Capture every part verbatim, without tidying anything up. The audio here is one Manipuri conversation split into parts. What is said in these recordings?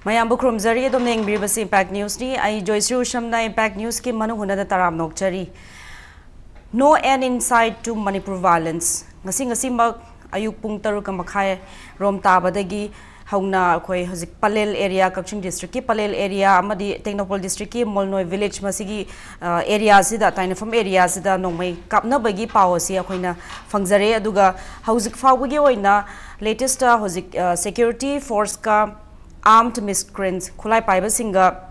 ꯃꯌꯥꯝꯕꯨ ꯈꯨꯔꯨꯝꯖꯔꯤ꯫ ꯑꯗꯣꯝꯅ ꯌꯦꯡꯕꯤꯔꯤꯕꯁꯤ Impact Newsꯅꯤ꯫ ꯑꯩ ꯖꯣꯏꯁ꯭ꯔꯤ ꯎꯁꯝꯅ Impact Newsꯀꯤ ꯃꯅꯨꯡ ꯍꯨꯠꯅꯗ ꯇꯔꯥꯝꯅ ꯑꯣꯛꯆꯔꯤ꯫ No end in sight to Manipur violence꯫ ꯉꯁꯤ ꯉꯁꯤꯃꯛ ꯑꯌꯨꯛ ꯄꯨꯡ ꯇꯔꯨꯛꯀ ꯃꯈꯥꯏ ꯔꯣꯝ ꯇꯥꯕꯗꯒꯤ ꯍꯧꯅ ꯑꯩꯈꯣꯏ ꯍꯧꯖꯤꯛ ꯄꯂꯦꯜ area, ꯀꯛꯆꯤꯡ districtꯀꯤ ꯄꯂꯦꯜ area ꯑꯃꯗꯤ ꯇꯦꯡꯅꯧꯄꯜ districtꯀꯤ ꯃꯣꯜꯅꯣꯏ village ꯃꯁꯤꯒꯤ, ꯑ, areaꯁꯤꯗ, ꯇꯥꯏꯅꯐꯝ areaꯁꯤꯗ ꯅꯣꯡꯃꯩ ꯀꯥꯞꯅꯕꯒꯤ ꯄꯥꯎ ꯑꯁꯤ ꯑꯩꯈꯣꯏꯅ ꯐꯪꯖꯔꯦ꯫ ꯑꯗꯨꯒ ꯍꯧꯖꯤꯛ ꯐꯥꯎꯕꯒꯤ ꯑꯣꯏꯅ latestꯇ ꯍꯧꯖꯤꯛ, ꯑ, security forceꯀ armed miscreants, ꯈꯨꯠꯂꯥꯏ ꯄꯥꯏꯕꯁꯤꯡꯒ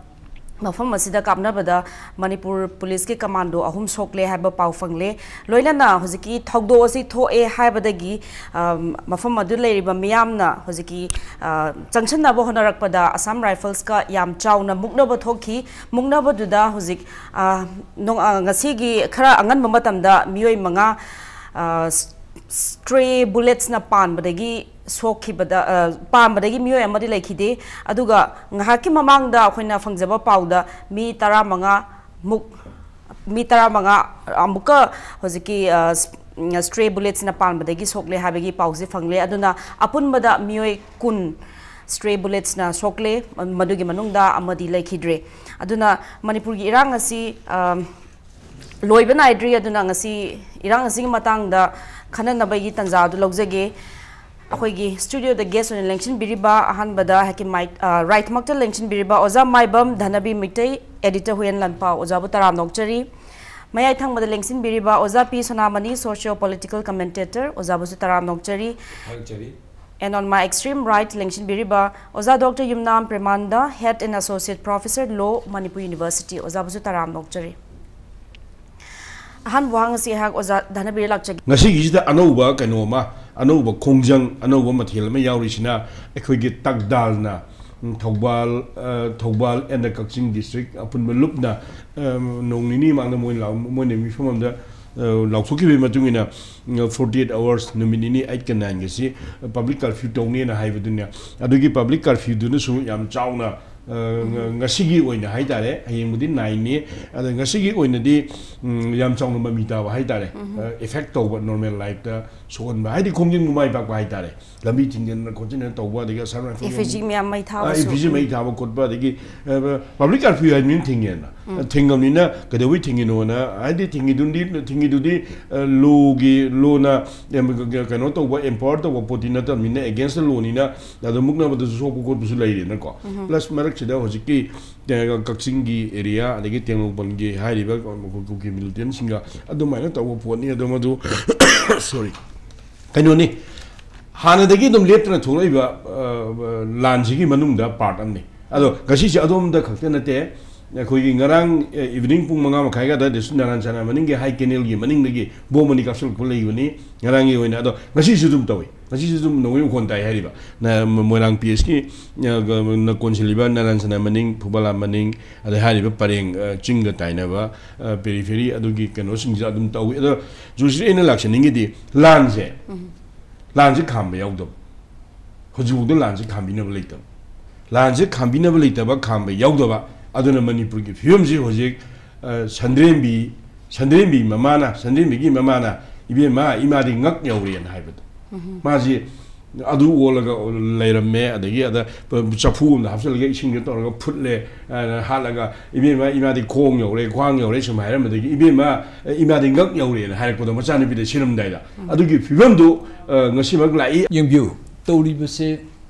ꯃꯐꯝ ꯑꯁꯤꯗ ꯀꯥꯞꯅꯕꯗ ꯃꯅꯤꯄꯨꯔ policeꯀꯤ commando ꯑꯍꯨꯝ ꯁꯣꯛꯂꯦ ꯍꯥꯏꯕ ꯄꯥꯎ ꯐꯪꯂꯦ꯫ ꯂꯣꯏꯅꯅ ꯍꯧꯖꯤꯛꯀꯤ ꯊꯧꯗꯣꯛ ꯑꯁꯤ ꯊꯣꯛꯑꯦ ꯍꯥꯏꯕꯗꯒꯤ, ꯑꯝ, ꯃꯐꯝ ꯑꯗꯨ ꯂꯩꯔꯤꯕ ꯃꯤꯌꯥꯝꯅ ꯍꯧꯖꯤꯛꯀꯤ, ꯑ, ꯆꯪꯁꯤꯟꯅꯕ ꯍꯣꯠꯅꯔꯛꯄꯗ Assam Riflesꯀ ꯌꯥꯝ ꯆꯥꯎꯅ ꯃꯨꯛꯅꯕ ꯊꯣꯛꯈꯤ꯫ ꯃꯨꯛꯅꯕꯗꯨꯗ ꯍꯧꯖꯤꯛ, ꯑ, ꯅꯣꯡ-, ꯑ, ꯉꯁꯤꯒꯤ ꯈꯔ ꯑꯉꯟꯕ ꯃꯇꯝꯗ ꯃꯤꯑꯣꯏ ꯃꯉꯥ, ꯑ, stray bulletsꯅ ꯄꯥꯟꯕꯗꯒꯤ ꯁꯣꯛꯈꯤꯕꯗ, ꯑ, ꯄꯥꯟꯕꯗꯒꯤ ꯃꯤꯑꯣꯏ ꯑꯃꯗꯤ ꯂꯩꯈꯤꯗꯦ꯫ ꯑꯗꯨꯒ ꯉꯥꯏꯍꯥꯛꯀꯤ ꯃꯃꯥꯡꯗ ꯑꯩꯈꯣꯏꯅ ꯐꯪꯖꯕ ꯄꯥꯎꯗ ꯃꯤ ꯇꯔꯥꯃꯉꯥ ꯃꯨꯛ, ꯃꯤ ꯇꯔꯥꯃꯉꯥ ꯑꯃꯨꯛꯀ ꯍꯧꯖꯤꯛꯀꯤ, ꯑ, ꯎꯝ, stray bulletsꯅ ꯄꯥꯟꯕꯗꯒꯤ ꯁꯣꯛꯂꯦ ꯍꯥꯏꯕꯒꯤ ꯄꯥꯎꯁꯦ ꯐꯪꯂꯦ꯫ ꯑꯗꯨꯅ ꯑꯄꯨꯟꯕꯗ ꯃꯤꯑꯣꯏ ꯀꯨꯟ stray bulletsꯅ ꯁꯣꯛꯂꯦ, ꯃꯗꯨꯒꯤ ꯃꯅꯨꯡꯗ ꯑꯃꯗꯤ ꯂꯩꯈꯤꯗ꯭ꯔꯦ꯫ ꯑꯗꯨꯅ ꯃꯅꯤꯄꯨꯔꯒꯤ ꯏꯔꯥꯡ ꯑꯁꯤ, ꯑ, ꯂꯣꯏꯕ ꯅꯥꯏꯗ꯭ꯔꯤ꯫ ꯑꯗꯨꯅ ꯉꯁꯤ ꯏꯔꯥꯡ ꯑꯁꯤꯒꯤ ꯃꯇꯥꯡꯗ ꯈꯟꯅꯅꯕꯒꯤ ꯇꯥꯟꯖꯥ ꯑꯗꯨ ꯂꯧꯖꯒꯦ꯫ ꯑꯩꯈꯣꯏꯒꯤ studioꯗ guest ꯑꯣꯏꯅ ꯂꯦꯡꯁꯤꯟꯕꯤꯔꯤꯕ ꯑꯍꯥꯟꯕꯗ ꯍꯦꯛꯀꯤ ꯃꯥꯏ-, ꯑ, right ꯃꯛꯇ ꯂꯦꯡꯁꯤꯟꯕꯤꯔꯤꯕ ꯑꯣꯖꯥ ꯃꯥꯏꯕꯝ ꯙꯅꯕꯤ ꯃꯩꯇꯩ, editor ꯍꯨꯌꯦꯟ ꯂꯥꯟꯄꯥꯎ, ꯑꯣꯖꯥꯕꯨ ꯇꯔꯥꯝꯅ ꯑꯣꯛꯆꯔꯤ꯫ ꯃꯌꯥꯏ ꯊꯪꯕꯗ ꯂꯦꯡꯁꯤꯟꯕꯤꯔꯤꯕ ꯑꯣꯖꯥ ꯄꯤ ꯁꯣꯅꯥꯃꯅꯤ, socio political commentator, ꯑꯣꯖꯥꯕꯨꯁꯨ ꯇꯔꯥꯝꯅ ꯑꯣꯛꯆꯔꯤ꯫ ꯊꯥꯒꯠꯆꯔꯤ꯫ And on my extreme right ꯂꯦꯡꯁꯤꯟꯕꯤꯔꯤꯕ ꯑꯣꯖꯥ doctor Yumnam Premananda, Head and Associate Professor, Law, Manipur University, ꯑꯣꯖꯥꯕꯨꯁꯨ ꯇꯔꯥꯝꯅ ꯑꯣꯛꯆꯔꯤ꯫ ꯑꯍꯥꯟꯕ ꯋꯥꯍꯪ ꯑꯁꯤ ꯑꯩꯍꯥꯛ ꯑꯣꯖꯥ ꯙꯅꯕꯤꯔ ꯂꯥꯛꯆꯒꯦ꯫ ꯉꯁꯤꯒꯤꯁꯤꯗ ꯑꯅꯧꯕ ꯀꯩꯅꯣ ꯑꯃ, ꯑꯅꯧꯕ ꯈꯣꯡꯖꯪ, ꯑꯅꯧꯕ ꯃꯊꯦꯜ ꯑꯃ ꯌꯥꯎꯔꯤꯁꯤꯅ ꯑꯩꯈꯣꯏꯒꯤ ꯇꯛꯗꯥꯜꯅ, ꯎꯝ, ꯊꯧꯕꯥꯜ, ꯑ, ꯊꯧꯕꯥꯜ and ꯀꯛꯆꯤꯡ district ꯑꯄꯨꯟꯕ ꯂꯨꯞꯅ, ꯑ, ꯅꯣꯡ ꯅꯤꯅꯤ ꯃꯃꯥꯡꯗ ꯃꯣꯏꯅ ꯂꯥꯎ-, ꯃꯣꯏꯅ ꯃꯤꯐꯝ ꯑꯃꯗ, ꯑ, ꯂꯥꯎꯊꯣꯛꯈꯤꯕꯒꯤ ꯃꯇꯨꯡ ꯏꯟꯅ, ꯎꯝ, forty eight hours, ꯅꯨꯃꯤꯠ ꯅꯤꯅꯤ, eight ꯀ nine ꯒꯁꯤ public curfew ꯇꯧꯅꯦꯅ ꯍꯥꯏꯕꯗꯨꯅ, ꯑꯗꯨꯒꯤ public curfewꯗꯨꯅꯁꯨ ꯌꯥꯝ ꯆꯥꯎꯅ ꯑ, ꯉ-, ꯉꯁꯤꯒꯤ ꯑꯣꯏꯅ ꯍꯥꯏꯇꯥꯔꯦ, ꯍꯌꯦꯡꯕꯨꯗꯤ ꯅꯥꯏꯟꯅꯤ, ꯑꯗ ꯉꯁꯤꯒꯤ ꯑꯣꯏꯅꯗꯤ, ꯎꯝ, ꯌꯥꯝ ꯆꯥꯎꯅ ꯃꯃꯤ ꯇꯥꯕ ꯍꯥꯏꯇꯥꯔꯦ, ꯑ, effect ꯇꯧꯕ, normal lifeꯇ ꯁꯣꯛꯍꯟꯕ, ꯍꯥꯏꯗꯤ ꯈꯣꯡꯖꯤꯟ ꯅꯨꯡꯃꯥꯏ ꯄꯥꯛꯄ ꯍꯥꯏꯇꯥꯔꯦ, ꯂꯝꯕꯤ ꯊꯤꯡꯖꯤꯟꯗꯅ ꯈꯣꯠꯆꯤꯟꯗꯅ ꯇꯧꯕ, ꯑꯗꯒꯤ ꯑꯁꯥꯝ ꯔꯥꯏꯐꯜ ꯑꯦꯐ ꯖꯤ ꯃꯌꯥꯝ ꯃꯩ ꯊꯥꯕꯁꯨ꯫ ꯑꯦꯐ ꯖꯤ ꯃꯩ ꯊꯥꯕ ꯈꯣꯠꯄ, ꯑꯗꯒꯤ, ꯑ, public curfew ꯍꯥꯏꯕ ꯃꯤ ꯑꯃ ꯊꯤꯡꯉꯦꯅ, ꯊꯤꯡꯉꯕꯅꯤꯅ ꯀꯩꯗꯧꯕꯩ ꯊꯤꯡꯉꯤꯅꯣꯅ, ꯍꯥꯏꯗꯤ ꯊꯤꯡꯉꯤꯗꯨꯗꯤ, ꯊꯤꯡꯉꯤꯗꯨꯗꯤ, ꯑ, lawꯒꯤ, lawꯅ, ꯑꯦꯝ, ꯀꯩꯅꯣ ꯇꯧꯕ, empower ꯇꯧꯕ ꯄꯣꯠꯇꯤ ꯅꯠꯇꯕꯅꯤꯅ, against the lawꯅꯤꯅ, ꯑꯗꯣ ꯃꯨꯛꯅꯕꯗꯁꯨ ꯁꯣꯛꯄ ꯈꯣꯠꯄꯁꯨ ꯂꯩꯔꯦꯅꯀꯣ꯫ Plus ꯃꯔꯛꯁꯤꯗ ꯍꯧꯖꯤꯛꯀꯤ, ꯑ, ꯀꯛꯆꯤꯡꯒꯤ area, ꯑꯗꯒꯤ ꯇꯦꯡꯅꯧꯄꯜꯒꯤ ꯍꯥꯏꯔꯤꯕ ꯀꯨꯀꯤ militantꯁꯤꯡꯒ ꯑꯗꯨꯃꯥꯏꯅ ꯇꯧꯕ ꯄꯣꯠꯅꯤ꯫ ꯑꯗꯣ ꯃꯗꯨ, sorry, ꯀꯩꯅꯣꯅꯤ, ꯍꯥꯟꯅꯗꯒꯤ ꯑꯗꯨꯝ ꯂꯦꯞꯇꯅ ꯊꯣꯛꯂꯛꯏꯕ, ꯑ, ꯂꯥꯟꯁꯤꯒꯤ ꯃꯅꯨꯡꯗ part ꯑꯃꯅꯤ꯫ ꯑꯗꯣ ꯉꯁꯤꯁꯦ ꯑꯗꯣꯝꯗ ꯈꯛꯇ ꯅꯠꯇꯦ, ꯑꯩꯈꯣꯏꯒꯤ ꯉꯔꯥꯡ, ꯑ, evening ꯄꯨꯡ ꯃꯉꯥ ꯃꯈꯥꯏꯒ ꯑꯗꯨꯋꯥꯏꯗꯁꯨ ꯅꯥꯔꯥꯟ ꯁꯅꯥ ꯃꯅꯤꯡꯒꯤ high canalꯒꯤ ꯃꯅꯤꯡꯗꯒꯤ bomb ꯑꯅꯤ ꯀꯥꯞꯁꯤꯜꯂꯛꯄ ꯂꯩꯕꯅꯤ ꯉꯔꯥꯡꯒꯤ ꯑꯣꯏꯅ꯫ ꯑꯗꯣ ꯉꯁꯤꯁꯨ ꯑꯗꯨꯝ ꯇꯧꯏ, ꯉꯁꯤꯁꯨ ꯑꯗꯨꯝ ꯅꯣꯡꯃꯩ ꯃꯈꯣꯟ ꯇꯥꯏ ꯍꯥꯏꯔꯤꯕ꯫ ꯅ-, ꯃꯣꯏꯔꯥꯡ ꯄꯤ ꯑꯦꯁꯀꯤ, ꯑ, ꯒ-, ꯅ ꯀꯣꯟꯁꯤꯜꯂꯤꯕ ꯅꯥꯔꯥꯟ ꯁꯅꯥ ꯃꯅꯤꯡ, ꯐꯨꯕꯂꯥ ꯃꯅꯤꯡ, ꯑꯗꯩ ꯍꯥꯏꯔꯤꯕ ꯄꯔꯦꯡ, ꯑ, ꯆꯤꯡꯒ ꯇꯥꯏꯅꯕ, ꯑ, periphery ꯑꯗꯨꯒꯤ ꯀꯩꯅꯣꯁꯤꯡꯁꯤꯗ ꯑꯗꯨꯝ ꯇꯧꯏ꯫ ꯑꯗꯣ ꯖꯣꯏꯁ꯭ꯔꯤ, ꯑꯩꯅ ꯂꯥꯛꯆꯅꯤꯡꯉꯤꯗꯤ ꯂꯥꯟꯁꯦ, ꯂꯥꯟꯁꯦ ꯈꯥꯝꯕ ꯌꯥꯎꯗꯕ, ꯍꯧꯖꯤꯛꯐꯥꯎꯗ ꯂꯥꯟꯁꯦ ꯈꯥꯝꯕꯤꯅꯕ ꯂꯩꯇꯕ, ꯂꯥꯟꯁꯦ ꯈꯥꯝꯕꯤꯅꯕ ꯂꯩꯇꯕ, ꯈꯥꯝꯕ ꯌꯥꯎꯗꯕ, ꯑꯗꯨꯅ ꯃꯅꯤꯄꯨꯔꯒꯤ ꯐꯤꯕꯝꯁꯤ ꯍꯧꯖꯤꯛ, ꯑ, ꯁꯟꯗ꯭ꯔꯦꯝꯕꯤ, ꯁꯟꯗ꯭ꯔꯦꯝꯕꯤ ꯃꯃꯥꯅ, ꯁꯟꯗ꯭ꯔꯦꯝꯕꯤꯒꯤ ꯃꯃꯥꯅ, "ꯏꯕꯦꯝꯃ, ꯏꯃꯥꯗꯤ ꯉꯛ ꯌꯧꯔꯦꯅ" ꯍꯥꯏꯕꯗꯣ꯫ ꯃꯥꯁꯤ ꯑꯗꯨ ꯑꯣꯜꯂꯒ ꯂꯩꯔꯝꯃꯦ, ꯑꯗꯒꯤ ꯑꯗ ꯆꯐꯨ ꯑꯃꯗ ꯍꯥꯞꯆꯤꯜꯂꯒ ꯏꯁꯤꯡꯗ ꯇꯧꯔꯒ ꯐꯨꯠꯂꯦ, ꯑ, ꯍꯥꯠꯂꯒ, "ꯏꯕꯦꯝꯃ, ꯏꯃꯥꯗꯤ ꯈꯣꯡ ꯌꯧꯔꯦ, ꯈ꯭ꯋꯥꯡ ꯌꯧꯔꯦ" ꯁꯨꯝ ꯍꯥꯏꯔꯝꯕꯗꯒꯤ, "ꯏꯕꯦꯝꯃ, ꯏꯃꯥꯗꯤ ꯉꯛ ꯌꯧꯔꯦꯅ" ꯍꯥꯏꯔꯛꯄꯗꯣ ꯃꯆꯥꯅꯨꯄꯤꯗ ꯁꯤꯔꯝꯗꯥꯏꯗ꯫ ꯑꯗꯨꯒꯤ ꯐꯤꯕꯝꯗꯨ, ꯑ, ꯉꯁꯤꯃꯛ ꯂꯥꯛꯏ꯫ ꯌꯦꯡꯕꯤꯌꯨ, ꯇꯧꯔꯤꯕꯁꯦ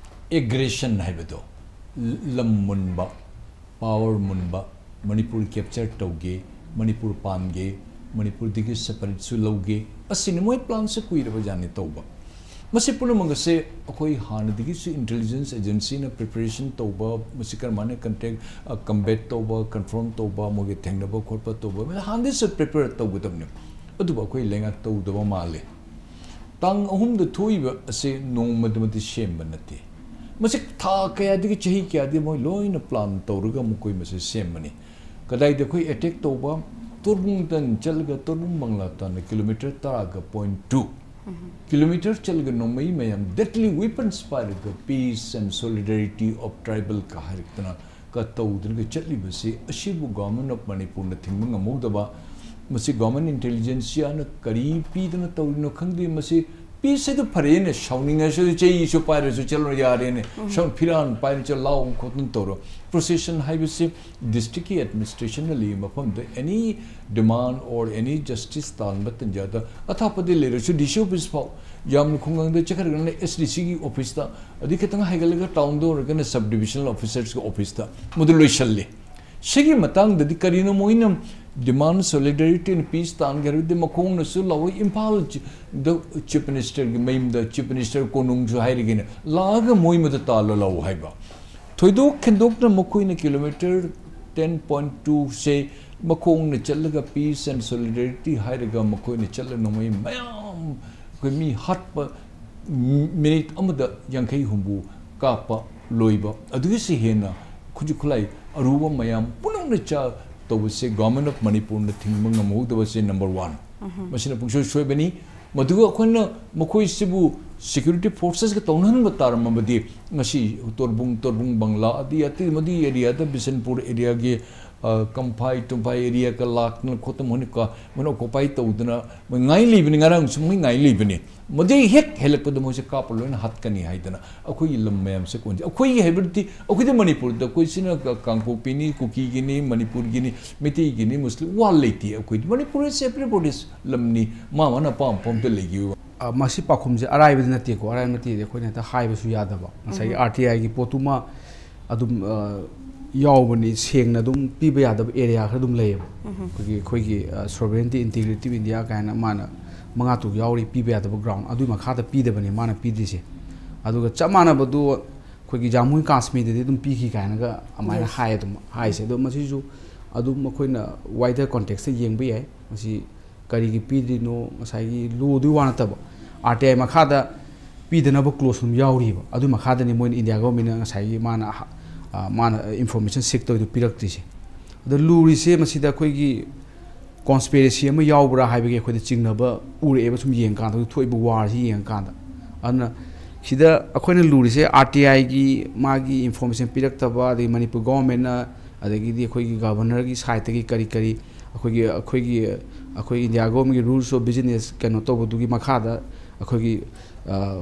aggression ꯍꯥꯏꯕꯗꯣ, ꯂꯝ ꯃꯨꯟꯕ, power ꯃꯨꯟꯕ, ꯃꯅꯤꯄꯨꯔ capture ꯇꯧꯒꯦ, ꯃꯅꯤꯄꯨꯔ ꯄꯥꯟꯒꯦ, ꯃꯅꯤꯄꯨꯔꯗꯒꯤ separateꯁꯨ ꯂꯧꯒꯦ, ꯑꯁꯤꯅꯤ ꯃꯣꯏ planꯁꯦ ꯀꯨꯏꯔꯕ ꯖꯥꯠꯅꯤ ꯇꯧꯕ꯫ ꯃꯁꯤ ꯄꯨꯝꯅꯃꯛ ꯑꯁꯦ ꯑꯩꯈꯣꯏ ꯍꯥꯟꯅꯗꯒꯤꯁꯨ intelligence agencyꯅ preparation ꯇꯧꯕ, ꯃꯁꯤ ꯀꯔꯝꯍꯥꯏꯅ contact, ꯑ, combat ꯇꯧꯕ, confront ꯇꯧꯕ, ꯃꯣꯏꯒ ꯊꯦꯡꯅꯕ ꯈꯣꯠꯄ ꯇꯧꯕ, ꯍꯥꯟꯅꯗꯒꯤꯁꯨ prepare ꯇꯧꯒꯗꯕꯅꯤ꯫ ꯑꯗꯨꯕꯨ ꯑꯩꯈꯣꯏ ꯂꯩꯉꯥꯛ ꯇꯧꯗꯕ ꯃꯥꯜꯂꯦ꯫ ꯇꯥꯡ ꯑꯍꯨꯝꯗ ꯊꯣꯛꯏꯕ ꯑꯁꯦ ꯅꯣꯡꯃꯗꯃꯗꯤ ꯁꯦꯝꯕ ꯅꯠꯇꯦ꯫ ꯃꯁꯤ ꯊꯥ ꯀꯌꯥꯗꯒꯤ, ꯆꯍꯤ ꯀꯌꯥꯗꯒꯤ ꯃꯣꯏ ꯂꯣꯏꯅ plan ꯇꯧꯔꯒ ꯃꯈꯣꯏ ꯃꯁꯤ ꯁꯦꯝꯕꯅꯤ꯫ ꯀꯗꯥꯏꯗ ꯑꯩꯈꯣꯏ attack ꯇꯧꯕ? ꯇꯣꯔꯕꯨꯡꯗ ꯆꯠꯂꯒ ꯇꯣꯔꯕꯨꯡ ꯕꯪꯂꯥ ꯇꯥꯟꯅ kilometre ꯇꯔꯥꯒ point two꯫ Kilometre ꯆꯠꯂꯒ ꯅꯣꯡꯃꯩ ꯃꯌꯥꯝ deadly weapons ꯄꯥꯏꯔꯒ peace and solidarity of tribal ꯀ ꯍꯥꯏꯔꯛꯇꯅ ꯀ ꯇꯧꯗꯨꯅꯒ ꯆꯠꯂꯤꯕꯁꯤ, ꯑꯁꯤꯕꯨ Government of ꯃꯅꯤꯄꯨꯔꯅ ꯊꯤꯡꯕ ꯉꯝꯍꯧꯗꯕ, ꯃꯁꯤ Government Intelligenceꯅ ꯀꯔꯤ ꯄꯤꯗꯅ ꯇꯧꯔꯤꯅꯣ ꯈꯪꯗꯦ꯫ ꯃꯁꯤ ꯄꯤꯁꯤꯗ ꯐꯔꯦꯅꯦ, ꯁꯥꯎꯅꯤꯡꯉꯁꯨ ꯆꯩꯁꯨ ꯄꯥꯏꯔꯁꯨ ꯆꯠꯂꯣ ꯌꯥꯔꯦꯅꯦ, ꯁꯝ ꯐꯤꯔꯥꯟ ꯄꯥꯏꯔ ꯆꯠ ꯂꯥꯎ ꯈꯣꯠꯇꯅ ꯇꯧꯔꯣ꯫ Procession ꯍꯥꯏꯕꯁꯤ districtꯀꯤ administrationꯅ ꯂꯩꯕ ꯃꯐꯝꯗ any demand or any justice ꯇꯥꯟꯕ ꯇꯟꯖꯥꯗ ꯑꯊꯥꯞꯄꯗ ꯂꯩꯔꯁꯨ D C office ꯐꯥꯎ, ꯌꯥꯝꯅ ꯈꯨꯡꯒꯪꯗ ꯆꯠꯈ꯭ꯔꯒꯅ S D Cꯒꯤ officeꯇ, ꯑꯗꯩ ꯈꯤꯇꯪ ꯍꯥꯏꯒꯠꯂꯒ townꯗ ꯑꯣꯏꯔꯒꯅ sub divisional officersꯀꯤ officeꯇ ꯃꯗꯨ ꯂꯣꯏꯁꯜꯂꯤ꯫ ꯁꯤꯒꯤ ꯃꯇꯥꯡꯗꯗꯤ ꯀꯔꯤꯅꯣ ꯃꯣꯏꯅ demand, solidarity and peace ꯇꯥꯟꯒꯦ ꯍꯥꯏꯔꯕꯗꯤ ꯃꯈꯣꯡꯅꯁꯨ ꯂꯥꯛꯑꯣ, ꯏꯝꯐꯥꯜ ꯆꯤ-, ꯗ Chief Ministerꯒꯤ ꯃꯌꯨꯝꯗ Chief Minister ꯀꯣꯅꯨꯡꯁꯨ ꯍꯥꯏꯔꯒꯦꯅꯦ, ꯂꯥꯛꯑꯒ ꯃꯣꯏ ꯃꯗꯨ ꯇꯥꯜꯂ ꯂꯥꯛꯑꯣ ꯍꯥꯏꯕ꯫ ꯊꯣꯏꯗꯣꯛ ꯍꯦꯟꯗꯣꯛꯅ ꯃꯈꯣꯏꯅ kilometre ten point twoꯁꯦ ꯃꯈꯣꯡꯅ ꯆꯠꯂꯒ peace and solidarity ꯍꯥꯏꯔꯒ ꯃꯈꯣꯏꯅ ꯆꯠꯂ ꯅꯣꯡꯃꯩ ꯃꯌꯥꯝ, ꯑꯩꯈꯣꯏ ꯃꯤ ꯍꯥꯠꯄ, ꯃꯤꯅꯤꯠ ꯑꯃꯗ ꯌꯥꯡꯈꯩ ꯍꯨꯝꯐꯨ ꯀꯥꯞꯄ ꯂꯣꯏꯕ, ꯑꯗꯨꯒꯤꯁꯨ ꯍꯦꯟꯅ ꯈꯨꯠꯁꯨ ꯈꯨꯠꯂꯥꯏ ꯑꯔꯨꯕ ꯃꯌꯥꯝ ꯄꯨꯝꯅꯃꯛꯅ ꯆꯥ ꯇꯧꯕꯁꯦ Government of ꯃꯅꯤꯄꯨꯔꯅ ꯊꯤꯡꯕ ꯉꯝꯍꯧꯗꯕꯁꯦ number one꯫ ꯃꯁꯤꯅ ꯄꯨꯡꯁꯣꯏ ꯁꯣꯏꯕꯅꯤ꯫ ꯃꯗꯨꯒ ꯑꯩꯈꯣꯏꯅ ꯃꯈꯣꯏꯁꯤꯕꯨ security forcesꯀ ꯇꯧꯅꯍꯟꯕ ꯇꯥꯔꯝꯃꯕꯗꯤ ꯉꯁꯤ ꯇꯣꯔꯕꯨꯡ, ꯇꯣꯔꯕꯨꯡ ꯕꯪꯂꯥ, ꯑꯗꯩ ꯑꯇꯩ ꯃꯗꯨꯒꯤ areaꯗ ꯕꯤꯁꯦꯟꯄꯨꯔ areaꯒꯤ, ꯑ, ꯀꯝꯐꯥꯏ ꯇꯨꯝꯐꯥꯏ areaꯒ ꯂꯥꯛꯇꯅ ꯈꯣꯠꯇꯅ ꯃꯣꯏꯅ ꯀ-, ꯃꯣꯏꯅ occupy ꯇꯧꯗꯅ ꯃꯣꯏ ꯉꯥꯏ ꯂꯩꯕꯅꯤ, ꯉꯔꯥꯡꯁꯨ ꯃꯣꯏ ꯉꯥꯏ ꯂꯩꯕꯅꯤ꯫ ꯃꯗꯨꯒꯤ ꯍꯦꯛ ꯍꯦꯜꯂꯛꯄꯗ ꯃꯣꯏꯁꯦ ꯀꯥꯞꯄ ꯂꯣꯏꯅ ꯍꯥꯠꯀꯅꯤ ꯍꯥꯏꯗꯅ ꯑꯩꯈꯣꯏꯒꯤ ꯂꯝ ꯃꯌꯥꯝꯁꯦ ꯀꯣꯟꯁꯦ꯫ ꯑꯩꯈꯣꯏꯒꯤ ꯍꯥꯏꯕꯗꯤ ꯑꯩꯈꯣꯏꯗꯤ ꯃꯅꯤꯄꯨꯔꯗ, ꯑꯩꯈꯣꯏꯁꯤꯅ ꯀ-, ꯀꯥꯡꯄꯣꯛꯄꯤꯅꯤ, ꯀꯨꯀꯤꯒꯤꯅꯤ, ꯃꯅꯤꯄꯨꯔꯒꯤꯅꯤ, ꯃꯩꯇꯩꯒꯤꯅꯤ, ꯃꯨꯁꯂꯤꯝ ꯋꯥ ꯂꯩꯇꯦ꯫ ꯑꯩꯈꯣꯏꯗꯤ ꯃꯅꯤꯄꯨꯔ is everybody's ꯂꯝꯅꯤ, ꯃꯥ ꯃꯥꯅ ꯑꯄꯥꯝ ꯑꯄꯥꯝꯕꯗ ꯂꯩꯈꯤꯕ꯫ ꯑ, ꯃꯁꯤ ꯄꯥꯎꯈꯨꯝꯁꯦ ꯑꯔꯥꯏꯕꯗꯤ ꯅꯠꯇꯦꯀꯣ, ꯑꯔꯥꯏꯕ ꯅꯠꯇꯦꯗꯤ ꯑꯩꯈꯣꯏꯅ ꯍꯦꯛꯇ ꯍꯥꯏꯕꯁꯨ ꯌꯥꯗꯕ꯫ ꯉꯁꯥꯏꯒꯤ R T Iꯒꯤ ꯄꯣꯠꯇꯨꯃ ꯑꯗꯨꯝ, ꯑ, ꯌꯥꯎꯕꯅꯤ, ꯁꯦꯡꯅ ꯑꯗꯨꯝ ꯄꯤꯕ ꯌꯥꯗꯕ area ꯈꯔ ꯑꯗꯨꯝ ꯂꯩꯌꯦꯕ꯫ ꯑꯩꯈꯣꯏꯒꯤ, ꯑꯩꯈꯣꯏꯒꯤ, ꯑ, sovereignty, integrity of India ꯀꯥꯏꯅ ꯃꯥꯅ ꯃꯉꯥ ꯇꯔꯨꯛ ꯌꯥꯎꯔꯤ ꯄꯤꯕ ꯌꯥꯗꯕ ground, ꯑꯗꯨꯒꯤ ꯃꯈꯥꯗ ꯄꯤꯗꯕꯅꯤ ꯃꯥꯅ ꯄꯤꯗ꯭ꯔꯤꯁꯦ꯫ ꯑꯗꯨꯒ ꯆꯞ ꯃꯥꯟꯅꯕꯗꯨ ꯑꯩꯈꯣꯏꯒꯤ ꯖꯥꯃꯨ ꯀꯥꯁꯃꯤꯔꯗꯗꯤ ꯑꯗꯨꯝ ꯄꯤꯈꯤ ꯀꯥꯏꯅꯒ ꯑꯗꯨꯃꯥꯏꯅ Yes. ꯍꯥꯏ, ꯑꯗꯨꯝ ꯍꯥꯏꯁꯦ꯫ ꯑꯗꯣ ꯃꯁꯤꯁꯨ ꯑꯗꯨꯝ ꯑꯩꯈꯣꯏꯅ wider contextꯇ ꯌꯦꯡꯕ ꯌꯥꯏ꯫ ꯃꯁꯤ ꯀꯔꯤꯒꯤ ꯄꯤꯗ꯭ꯔꯤꯅꯣ, ꯉꯁꯥꯏꯒꯤ lawꯗꯨꯒꯤ ꯋꯥ ꯅꯠꯇꯕ, R T I ꯃꯈꯥꯗ ꯄꯤꯗꯅꯕ clause ꯑꯗꯨꯝ ꯌꯥꯎꯔꯤꯕ꯫ ꯑꯗꯨꯒꯤ ꯃꯈꯥꯗꯅꯤ ꯃꯣꯏꯅ India governmentꯅ ꯉꯁꯥꯏꯒꯤ ꯃꯥꯅ ꯑꯍ-, ꯑ, ꯃꯥꯅ information seek ꯇꯧꯔꯤꯗꯨ ꯄꯤꯔꯛꯇ꯭ꯔꯤꯁꯦ꯫ ꯑꯗ ꯂꯨꯔꯤꯁꯦ ꯃꯁꯤꯗ ꯑꯩꯈꯣꯏꯒꯤ conspiracy ꯑꯃ ꯌꯥꯎꯕ꯭ꯔꯥ ꯍꯥꯏꯕꯒꯤ ꯑꯩꯈꯣꯏꯗ ꯆꯤꯡꯅꯕ ꯎꯔꯛꯑꯦꯕ, ꯁꯨꯝ ꯌꯦꯡꯀꯥꯟꯗ, ꯍꯧꯖꯤꯛ ꯊꯣꯛꯏꯕ warꯁꯤ ꯌꯦꯡꯉꯀꯥꯟꯗ꯫ ꯑꯗꯨꯅ ꯁꯤꯗ ꯑꯩꯈꯣꯏꯅ ꯂꯨꯔꯤꯁꯦ ꯑꯥꯔ ꯇꯤ ꯑꯥꯏꯒꯤ ꯃꯥꯒꯤ ꯏꯟꯐꯣꯔꯃꯦꯁꯟ ꯄꯤꯔꯛꯇꯕ, ꯑꯗꯒꯤ ꯃꯅꯤꯄꯨꯔ ꯒꯣꯚꯔꯟꯃꯦꯟꯠꯅ, ꯑꯗꯒꯤꯗꯤ ꯑꯩꯈꯣꯏꯒꯤ ꯒꯚꯔꯅꯔꯒꯤ ꯁꯥꯏꯠꯇꯒꯤ ꯀꯔꯤ ꯀꯔꯤ ꯑꯩꯈꯣꯏꯒꯤ ꯑꯩꯈꯣꯏꯒꯤ ꯑꯩꯈꯣꯏ ꯏꯟꯗꯤꯌꯥ ꯒꯣꯚꯔꯟꯃꯦꯟꯠꯀꯤ ꯔꯨꯜꯁ ꯑꯣꯐ ꯕꯤꯖꯤꯅꯦꯁ ꯀꯩꯅꯣ ꯇꯧꯕꯗꯨꯒꯤ ꯃꯈꯥꯗ ꯑꯩꯈꯣꯏꯒꯤ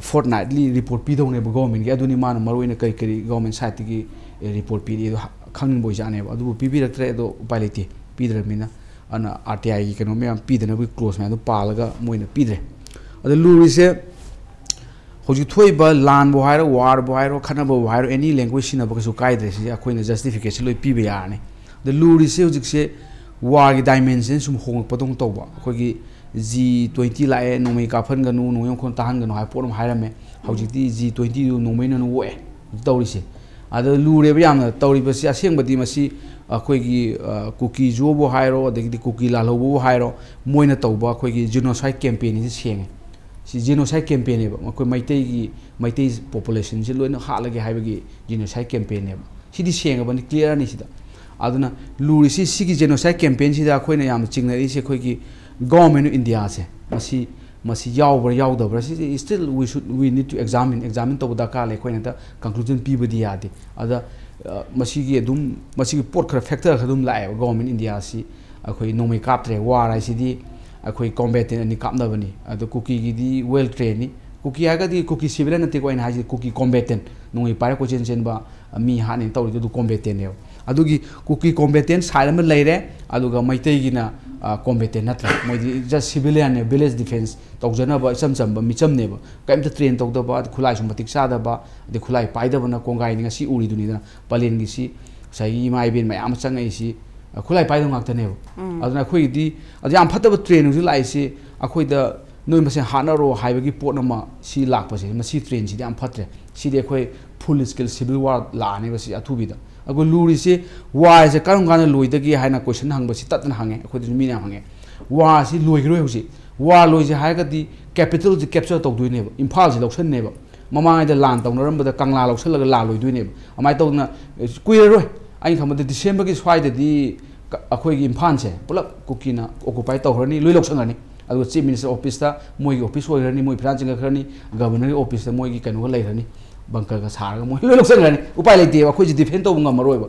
ꯐꯣꯔꯠ ꯅꯥꯏꯠꯂꯤ ꯔꯤꯄꯣꯔꯠ ꯄꯤꯗꯧꯅꯦꯕ ꯒꯣꯚꯔꯟꯃꯦꯟꯠꯀꯤ꯫ ꯑꯗꯨꯅꯤ ꯃꯥꯅ ꯃꯔꯨꯑꯣꯏꯅ ꯀꯔꯤ ꯀꯔꯤ ꯒꯣꯚꯔꯟꯃꯦꯟꯠ ꯁꯥꯏꯠꯇꯒꯤ ꯔꯤꯄꯣꯔꯠ ꯄꯤꯔꯤ ꯑꯗꯣ ꯈꯪꯅꯤꯡꯕ ꯑꯣꯏꯖꯥꯠꯅꯦꯕ꯫ ꯑꯗꯨꯕꯨ ꯄꯤꯕꯤꯔꯛꯇ꯭ꯔꯦ, ꯑꯗꯣ ꯎꯄꯥꯏ ꯂꯩꯇꯦ, ꯄꯤꯗ꯭ꯔꯕꯅꯤꯅ꯫ ꯑꯗꯨꯅ ꯑꯥꯔ ꯇꯤ ꯑꯥꯏꯒꯤ ꯀꯩꯅꯣ ꯃꯌꯥꯝ ꯄꯤꯗꯅꯕꯒꯤ ꯀ꯭ꯂꯣꯖ ꯃꯌꯥꯝꯗꯣ ꯄꯥꯜꯂꯒ ꯃꯣꯏꯅ ꯄꯤꯗ꯭ꯔꯦ꯫ ꯑꯗ ꯂꯨꯔꯤꯁꯦ ꯍꯧꯖꯤꯛ ꯊꯣꯛꯏꯕ ꯂꯥꯟꯕꯨ ꯍꯥꯏꯔꯣ, ꯋꯥꯔꯕꯨ ꯍꯥꯏꯔꯣ, ꯈꯠꯅꯕꯕꯨ ꯍꯥꯏꯔꯣ, ꯑꯦꯅꯤ ꯂꯦꯡꯒ꯭ꯋꯦꯖ ꯁꯤꯖꯤꯟꯅꯕ ꯀꯩꯁꯨ ꯀꯥꯏꯗ꯭ꯔꯦ꯫ ꯁꯤꯁꯦ ꯑꯩꯈꯣꯏꯅ ꯖꯁꯇꯤꯐꯤꯀꯦꯁꯟ ꯂꯣꯏ ꯄꯤꯕ ꯌꯥꯔꯅꯤ꯫ ꯑꯗ ꯂꯨꯔꯤꯁꯦ ꯍꯧꯖꯤꯛꯁꯦ ꯋꯥꯔꯒꯤ ꯗꯥꯏꯃꯦꯟꯁꯟ ꯁꯨꯝ ꯍꯣꯡꯉꯛꯄꯗꯧꯅ ꯇꯧꯕ꯫ ꯑꯩꯈꯣꯏꯒꯤ ꯖꯤ ꯇ꯭ꯋꯦꯟꯇꯤ ꯂꯥꯛꯑꯦ, ꯅꯣꯡꯃꯩ ꯀꯥꯞꯍꯟꯒꯅꯨ, ꯅꯣꯡꯃꯩ ꯃꯈꯣꯟ ꯇꯥꯍꯟꯒꯅꯨ ꯍꯥꯏꯕ ꯄꯣꯠ ꯑꯃ ꯍꯥꯏꯔꯝꯃꯦ꯫ ꯍꯧꯖꯤꯛꯇꯤ ꯖꯤ ꯇ꯭ꯋꯦꯟꯇꯤꯗꯨ ꯅꯣꯡꯃꯩꯅ ꯑꯣꯛꯑꯦ ꯇꯧꯔꯤꯁꯦ꯫ ꯑꯗ ꯂꯨꯔꯦꯕ ꯌꯥꯝꯅ꯫ ꯇꯧꯔꯤꯕꯁꯤ ꯑꯁꯦꯡꯕꯗꯤ ꯃꯁꯤ ꯑꯩꯈꯣꯏꯒꯤ, ꯑ, ꯀꯨꯀꯤ ꯖꯨꯕꯨ ꯍꯥꯏꯔꯣ, ꯑꯗꯒꯤꯗꯤ ꯀꯨꯀꯤ ꯂꯥꯜꯍꯧꯕꯕꯨ ꯍꯥꯏꯔꯣ, ꯃꯣꯏꯅ ꯇꯧꯕ ꯑꯩꯈꯣꯏꯒꯤ genocide campaign ꯁꯤ ꯁꯦꯡꯉꯦ꯫ ꯁꯤ genocide campaign ꯅꯦꯕ꯫ ꯃꯈꯣꯏ ꯃꯩꯇꯩꯒꯤ, ꯃꯩꯇꯩ ꯄꯣꯄꯨꯂꯦꯁꯟꯁꯤ ꯂꯣꯏꯅ ꯍꯥꯠꯂꯒꯦ ꯍꯥꯏꯕꯒꯤ genocide campaign ꯅꯦꯕ꯫ ꯁꯤꯗꯤ ꯁꯦꯡꯉꯕꯅꯤ, clear ꯅꯤ ꯁꯤꯗ꯫ ꯑꯗꯨꯅ ꯂꯨꯔꯤꯁꯤ ꯁꯤꯒꯤ genocide campaign ꯁꯤꯗ ꯑꯩꯈꯣꯏꯅ ꯌꯥꯝꯅ ꯆꯤꯡꯅꯔꯤꯁꯦ ꯑꯩꯈꯣꯏꯒꯤ Government of India ꯁꯦ꯫ ꯃꯁꯤ, ꯃꯁꯤ ꯌꯥꯎꯕ꯭ꯔꯥ ꯌꯥꯎꯗꯕ꯭ꯔꯥ ꯁꯤꯁꯦ still we should, we need to examine, examine ꯇꯧꯕ ꯗꯔꯀꯥꯔ ꯂꯩ꯫ ꯑꯩꯈꯣꯏꯅ ꯍꯦꯛꯇ conclusion ꯄꯤꯕꯗꯤ ꯌꯥꯗꯦ꯫ ꯑꯗ, ꯑ, ꯃꯁꯤꯒꯤ ꯑꯗꯨꯝ, ꯃꯁꯤꯒꯤ ꯄꯣꯠ ꯈꯔ factor ꯈꯔ ꯑꯗꯨꯝ ꯂꯥꯛꯑꯦꯕ꯫ Government India ꯁꯤ ꯑꯩꯈꯣꯏ ꯅꯣꯡꯃꯩ ꯀꯥꯞꯇ꯭ꯔꯦ, war ꯍꯥꯏꯁꯤꯗꯤ ꯑꯩꯈꯣꯏ combatant ꯑꯅꯤ ꯀꯥꯞꯅꯕꯅꯤ꯫ ꯑꯗꯣ ꯀꯨꯀꯤꯒꯤꯗꯤ well trained ꯅꯤ꯫ ꯀꯨꯀꯤ ꯍꯥꯏꯔꯒꯗꯤ ꯀꯨꯀꯤ civilian ꯅꯠꯇꯦꯀꯣ ꯑꯩꯅ ꯍꯥꯏꯁꯤ, ꯀꯨꯀꯤ combatant, ꯅꯣꯡꯃꯩ ꯄꯥꯏꯔ ꯀꯣꯏꯆꯦꯟ ꯆꯦꯟꯕ, ꯑ, ꯃꯤ ꯍꯥꯠꯅꯦꯅ ꯇꯧꯔꯤꯗꯣ ꯑꯗꯨ combatant ꯅꯦꯕ꯫ ꯑꯗꯨꯒꯤ ꯀꯨꯀꯤ combatant side ꯑꯃ ꯂꯩꯔꯦ, ꯑꯗꯨꯒ ꯃꯩꯇꯩꯒꯤꯅ, ꯑ, combatant ꯅꯠꯇ꯭ꯔꯦ꯫ ꯃꯣꯏꯗꯤ just civilian ꯅꯦ, village defence ꯇꯧꯖꯅꯕ ꯏꯆꯝ ꯆꯝꯕ ꯃꯤꯆꯝꯅꯦꯕ꯫ ꯀꯔꯤꯝꯇ train ꯇꯧꯗꯕ, ꯈꯨꯠꯂꯥꯏꯁꯨ ꯃꯇꯤꯛ ꯆꯥꯗꯕ, ꯑꯗꯩ ꯈꯨꯠꯂꯥꯏ ꯄꯥꯏꯗꯕꯅ ꯀꯣꯡꯒꯥꯏꯅꯤ ꯉꯁꯤ ꯎꯔꯤꯗꯨꯅꯤꯗꯅ꯫ ꯄꯂꯦꯟꯒꯤꯁꯤ ꯉꯁꯥꯏꯒꯤ ꯏꯃꯥ ꯏꯕꯦꯟ ꯃꯌꯥꯝ ꯑꯃ ꯆꯪꯉꯛꯏꯁꯤ, ꯑ, ꯈꯨꯠꯂꯥꯏ ꯄꯥꯏꯗꯕ ꯉꯥꯛꯇꯅꯦꯕ꯫ ꯎꯝ꯫ ꯑꯗꯨꯅ ꯑꯩꯈꯣꯏꯒꯤꯗꯤ, ꯑꯗꯨ ꯌꯥꯝ ꯐꯠꯇꯕ train ꯍꯧꯖꯤꯛ ꯂꯥꯛꯏꯁꯤ, ꯑꯩꯈꯣꯏꯗ ꯅꯣꯏ ꯃꯁꯦꯟ ꯍꯥꯠꯅꯔꯣ ꯍꯥꯏꯕꯒꯤ ꯄꯣꯠ ꯑꯃ ꯁꯤ ꯂꯥꯛꯄꯁꯦ, ꯃꯁꯤ train ꯁꯤꯗꯤ ꯌꯥꯝ ꯐꯠꯇ꯭ꯔꯦ꯫ ꯁꯤꯗꯤ ꯑꯩꯈꯣꯏ full scale civil war ꯂꯥꯛꯑꯅꯦꯕ ꯁꯤ ꯑꯊꯨꯕꯤꯗ꯫ ꯑꯗꯨꯒ ꯂꯨꯔꯤꯁꯦ, war ꯁꯦ ꯀꯔꯝ ꯀꯥꯟꯗ ꯂꯣꯏꯗꯒꯦ ꯍꯥꯏꯅ question ꯍꯪꯕꯁꯤ ꯇꯠꯇꯅ ꯍꯪꯉꯦ, ꯑꯩꯈꯣꯏꯗꯁꯨ ꯃꯤꯅ ꯌꯥꯝ ꯍꯪꯉꯦ꯫ War ꯁꯤ ꯂꯣꯏꯈꯤꯔꯣꯏ ꯍꯧꯖꯤꯛ꯫ War ꯂꯣꯏꯁꯦ ꯍꯥꯏꯔꯒꯗꯤ capital ꯁꯦ capture ꯇꯧꯗꯣꯏꯅꯦꯕ, ꯏꯝꯐꯥꯜꯁꯦ ꯂꯧꯁꯟꯅꯦꯕ꯫ ꯃꯃꯥꯡꯉꯩꯗ ꯂꯥꯟ ꯇꯧꯅꯔꯝꯕꯗ ꯀꯪꯂꯥ ꯂꯧꯁꯜꯂꯒ ꯂꯥꯟ ꯂꯣꯏꯗꯣꯏꯅꯦꯕ꯫ ꯑꯗꯨꯃꯥꯏꯅ ꯇꯧꯗꯅ, ꯑꯦ, ꯀꯨꯏꯔꯔꯣꯏ꯫ ꯑꯩꯅ ꯈꯟꯕꯗ ꯗꯤꯁꯦꯝꯕꯔꯒꯤ ꯁ꯭ꯋꯥꯏꯗꯗꯤ ꯀ-, ꯑꯩꯈꯣꯏꯒꯤ ꯏꯝꯐꯥꯜꯁꯦ ꯄꯨꯂꯞ ꯀꯨꯀꯤꯅ occupy ꯇꯧꯈ꯭ꯔꯅꯤ, ꯂꯣꯏ ꯂꯧꯁꯟꯈ꯭ꯔꯅꯤ꯫ ꯑꯗꯨꯒ Chief Minister officeꯇ ꯃꯣꯏꯒꯤ office ꯑꯣꯏꯈ꯭ꯔꯅꯤ, ꯃꯣꯏ ꯐꯤꯔꯥꯟ ꯆꯤꯡꯈꯠꯈ꯭ꯔꯅꯤ, Governorꯒꯤ officeꯇ ꯃꯣꯏꯒꯤ ꯀꯩꯅꯣꯒ ꯂꯩꯈ꯭ꯔꯅꯤ, bunkerꯒ ꯁꯥꯔꯒ ꯃꯣꯏ ꯂꯣꯏ ꯂꯧꯁꯤꯟꯈ꯭ꯔꯅꯤ꯫ ꯎꯄꯥꯏ ꯂꯩꯇꯦꯕ, ꯑꯩꯈꯣꯏꯁꯦ defend ꯇꯧꯕ ꯉꯝꯃꯔꯣꯏꯕ꯫